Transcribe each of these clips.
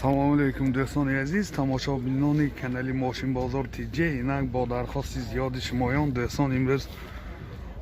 Салому алейкум, дӯстони азиз, тамошобинони канали Мошинбозор Тҷ. Инак, бо дархости зиёди шумоён, дӯстон, имрӯз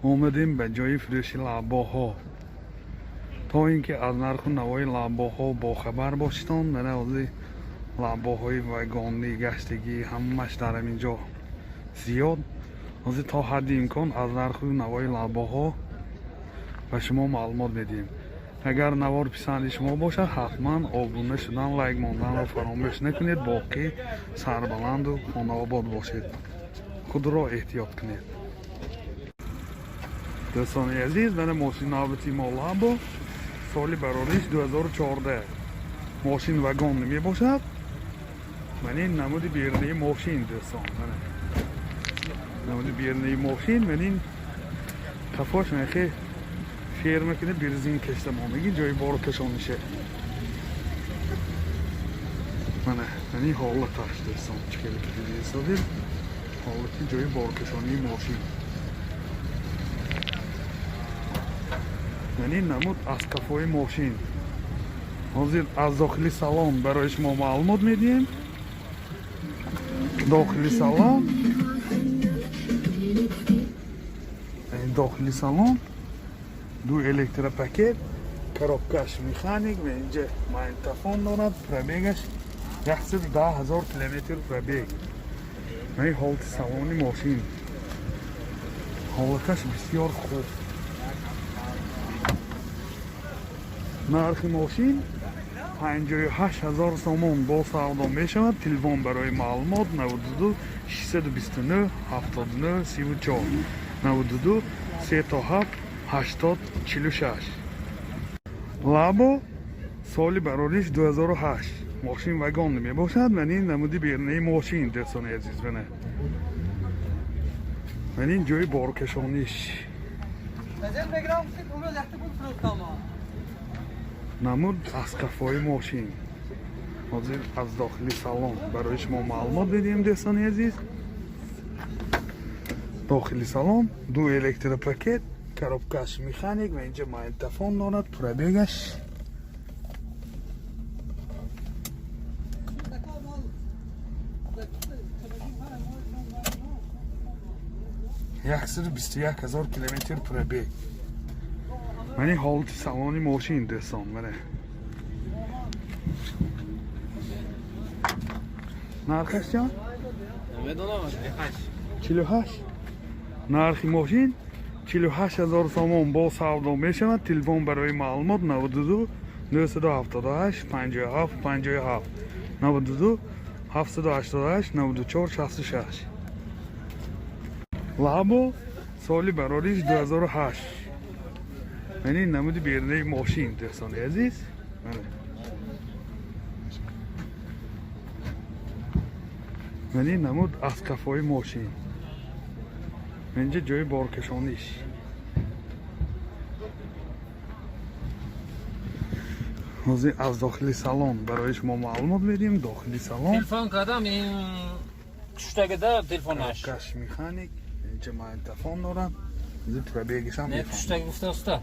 омадем ба ҷои фурӯши лабоҳо, то ин ки аз нарху навои лабоҳо бохабар бошитон. Мана, ҳозир лабоҳои вагонӣ, гаштагӣ, ҳамааш дар ҳамин ҷо зиёд. Ҳозир то ҳадди имкон аз нарху навои лабоҳо ба шумо маълумот медиҳем. Агар навор писанди шумо бошад, ҳатман обуна шудан, лайк монданро фаромӯш накунед. Боқӣ сарбаланду хонаобод бошед, худро эҳтиёт кунед. Дӯстони азиз, мана мошин навбати мо, Лабо, соли барориш 2014, мошин вагон мебошад. Мана ин намуди берунаи мошин, дӯстон, мана намуди берунаи мошин. Мана ин қафош мехе ферма кида, берзин кашта мондагӣ, ҷои боркашонише. Мана, мани ҳолаташ, дӯстон, чӣ хеле ки дидисодед, ҳолати ҷои боркашонии мошин. Мани намуд аз қафои мошин. Ҳозир аз дохили салон барои шумо маълумот медиҳем. Дохили салон, дохили салон ду электропакет, коробкаш механик ва инҷа магнитофон дорад. Пробегаш 110 ҳазор километр пробег. Мани ҳолати салони мошин, ҳолаташ бисёр хуб. Нархи мошин 58 ҳазор сомон, бо савдо мешавад. Телефон барои маълумот: 92 629 79 34, 92 37 80 46. Лабо, соли барориш 2008, мошин вагон мебошад. Ман ин намуди берунаи мошин, дӯстони азиз, мана, ман ин ҷои боркашониш. Газел мегирам, имрӯз якта буд, фурӯхтам. Намуд аз қафои мошин. Ҳозир аз дохили салон барои шумо маълумот медиҳем, дӯстони азиз. Дохили салон ду электропакет, коробкаш механик ва инҷа магнитофон дорад. Пробегаш 121 ҳазор километр пробег. Мани ҳолати салони мошин, дӯстон, мана. Нархаш чанд? Намедонам. 48. Нархи мошин 48 ҳазор сомон, бо савдо мешавад. Телефон барои маълумот: 92 978 57 57, 92 788 94 66. Лабо, соли барориш 2008. Мани намуди берунаи мошин, дӯстони азиз, мана, мани намуд аз қафои мошин. Инҷа ҷои боркашониш. Ҳозир аз дохили салон барои шумо маълумот медиҳем. Дохили салон Телефон кардам, ин пуштагида телефонаш. Коробкаш механик, инҷа магнитофон дорад. Ҳозир пробегишам Не, пуштаги гуфта, уста.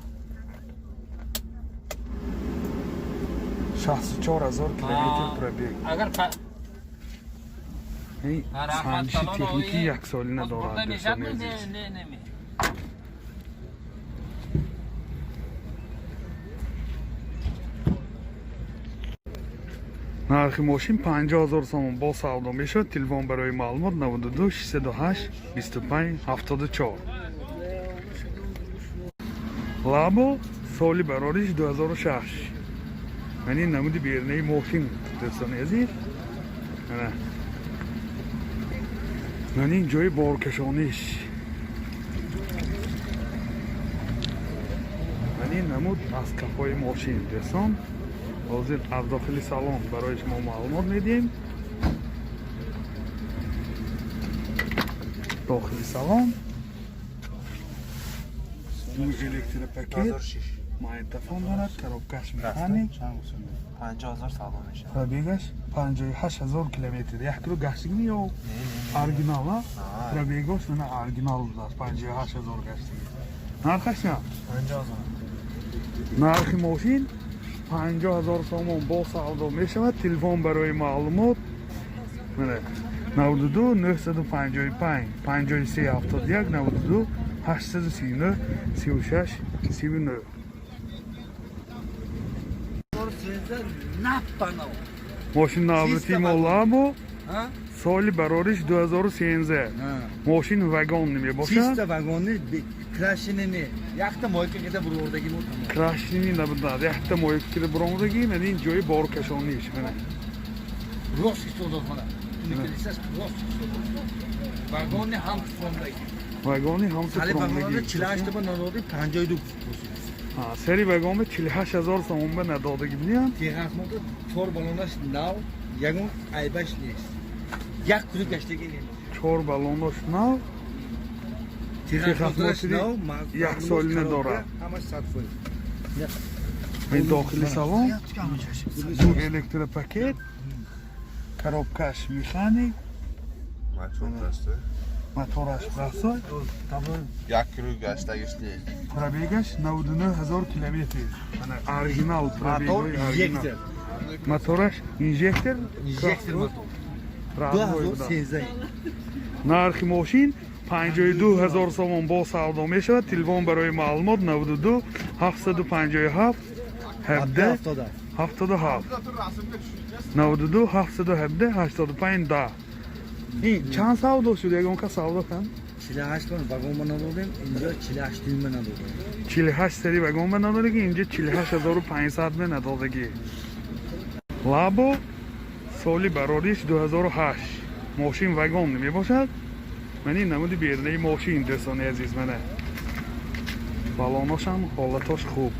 64 ҳазор километр пробег. Агар Ин санҷиши техникӣ яксолина дорад, дӯстони азиз. Не, не, не. Нархи мошин 50 ҳазор сомон, бо савдо мешавад. Телефон барои маълумот: 92 608 25 74. Лабо, соли барориш 2006. Мани намуди берунаи мошин, дӯстони азиз, мана, мани ин ҷои боркашониш. Мани намуд аз қафои мошин, дӯстон. Ҳозир аз дохили салон барои шумо маълумот медиҳем. Дохили салон ду электропакет, магнитофон дорад, коробкаш механик. 50 ҳазор савдо мешавад. Пробегаш 58 ҳазор километр. Як кило гаштагими ё оригинал? А пробегош мана оригинал будааст, 58 ҳазор гаштагӣ. Нархаш чанд? 50 ҳазор. Нархи мошин 50 000 сомон бо савдо мешавад. Телефон барои маълумот 92 955 53 71 92 839 36 39. Мошин навбати мо Лабо, соли барориш 2013. Мошин вагон мебошад. Чисто вагонни, крашини не. Якта мойка кида бурордаги мо тамом. Крашини набудад, якта мойка кида буромадаги, мана ин ҷои боркашониш, мана. Рост истодод мана. Уникалисаш рост истодод. Вагонни ҳам фрондаги. Вагони ҳам Сали фрондаги. вагонда 48 ба надоди 52 пурсид. Сари вагон ба 48 000 сомон ба надодаги будиянд. Техасмота 4 баллонаш нав, ягон айбаш нест. Як кури гаштаги нест. 4 баллонаш нав. Техасмотраш нав, як сол надорад. Ҳамаш 100%. Ин дохили салон ду электропакет, коробкаш механик, мотораш расой, Як круг гаштагиш нест. Пробегаш 99 000 километр. Мана оригинал Мотор пробеги оригинал. инжектор. Мотораш инжектор, Инжектор мотор. родной буда. 2013. Нархи мошин 52 000 сомон бо савдо мешавад. Телефон барои маълумот 92 757 17 77 92 717 85 10. Ин чанд савдо шуд? Ягон кас савдо кард? 48 тон вагон ба надодем, инҷо 48 дюйма надодем. 48 сари вагон ба надодагӣ, инҷо 48 500 ба надодагӣ. Лабо, соли барориш 2008. Мошин вагон мебошад. Ман ин намуди берунаи мошин, дӯстони азиз, мана. Балоношам ҳолатош хуб.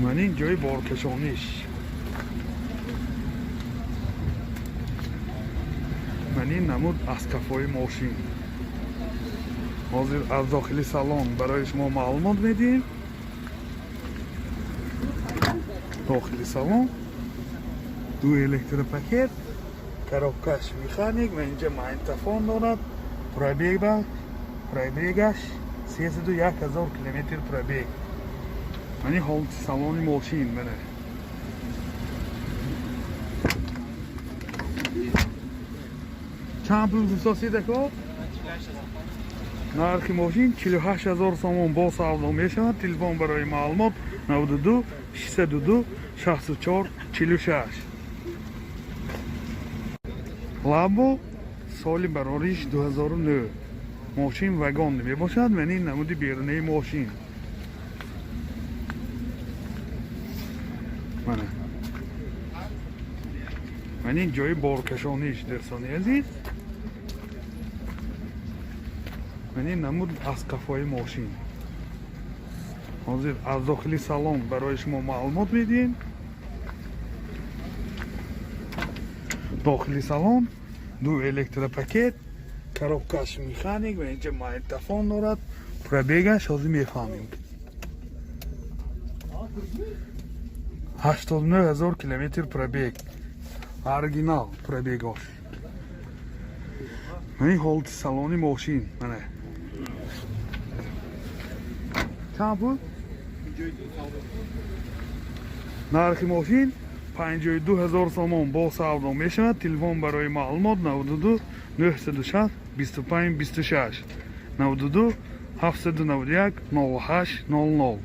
Ман ин ҷои боркашониш. Ман ин намуд аз кафои мошин. Ҳозир аз дохили салон барои шумо маълумот медиҳем. Дохили салон ду электропакет, коробкаш механик ва инҷа магнитофон дорад. Пробегаш 301 000 километр пробег. Мани ҳолати салони мошин, мана. Чанд пул гуфтосид ако? Нархи мошин 48 000 сомон бо савдо мешавад. Телефон барои маълумот 92 602 64 46. Лабо, соли барориш 2009. Мошин вагон мебошад. Ман ин намуди берунаи мошин. Мана. Ман ин ҷои боркашониш, дӯстони азиз. Ман ин намуд аз қафои мошин. Ҳозир аз дохили салон барои шумо маълумот медиҳем. Дохили салон ду электропакет, коробкаш механик ва инҷа магнитофон дорад. Пробегаш ҳозир мефаҳмем. 89 000 километр пробег. Оригинал пробегош. Ман ин ҳолати салони мошин, мана. Чанд пул? Нархи мошин 52 000 сомон бо савдо мешавад. Телефон барои маълумот 92 960 25 26 92 791 08 00.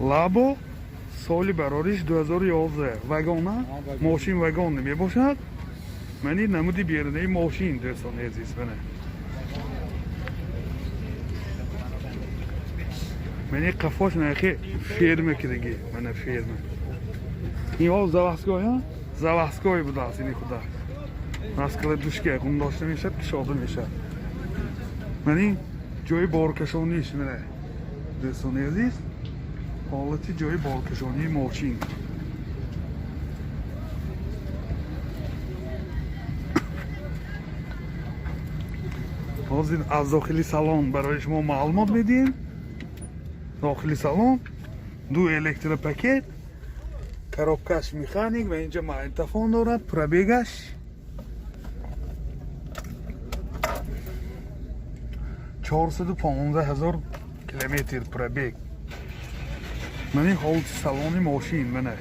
Лабо, соли барориш 2011. Вагона, мошин вагон мебошад. Ман ин намуди берунаи мошин, дӯстони азиз, мана. Ман ин қафош нархи ферма кидаги, мана ферма. Ин ҳол заводской, ҳа? Заводской будааст ини худа. Раскладушка ғундошта мешавад, кушода мешавад. Ман ин ҷои боркашониш, мана. Дӯстони азиз, ҳолати ҷои боркашонии мошин. Ҳозир аз дохили салон барои шумо маълумот медиҳем. Дохили салон ду электропакет, коробкаш механик ва инҷа магнитофон дорад. Пробегаш 415 000 километр пробег. Мани ҳолати салони мошин мана.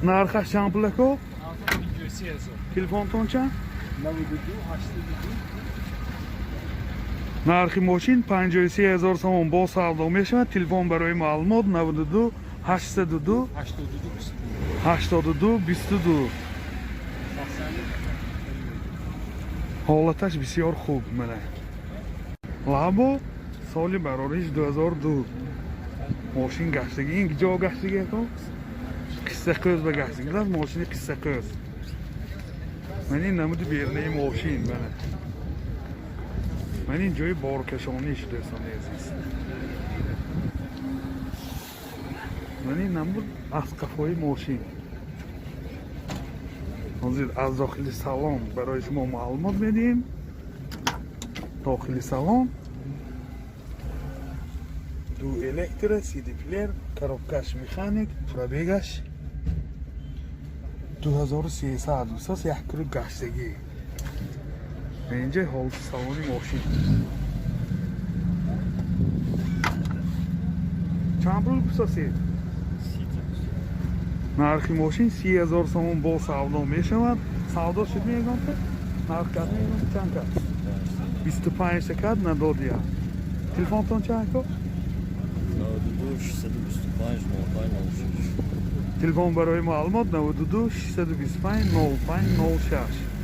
Нархаш чанд пул ако? 53 000. Телефонтон чанд? 92 82. Нархи мошин 53 000 сомон бо савдо мешавад. Телефон барои маълумот 92 802 82 22. 82 22. Ҳолаташ бисёр хуб мана. Лабо соли барориш 2002. Мошин гаштагӣ. Ин ҷо гаштагӣ ако? Қиссақӯз ба гаштагӣ. Аз мошини қиссақӯз. Ман ин намуди берунаи мошин мана. Ман ин ҷои боркашониш, дӯстони азиз. Ман ин намуд аз қафои мошин. Ҳозир аз дохили салон барои шумо маълумот медиҳем. Дохили салон ду электро, CD плеер, коробкаш механик, пробегаш 2300, бисос як круг гаштагӣ. Инҷа ҳолати салони мошин. Чанд пул бисосед? Нархи мошин 30 000 сомон бо савдо мешавад. Савдо шуд мегонта? Нарх кад мегонта? Чанд кад? 25 кад надодия. Телефонтон чанд ко? 92 625 05 06. Телефон барои маълумот 92 625 05 06.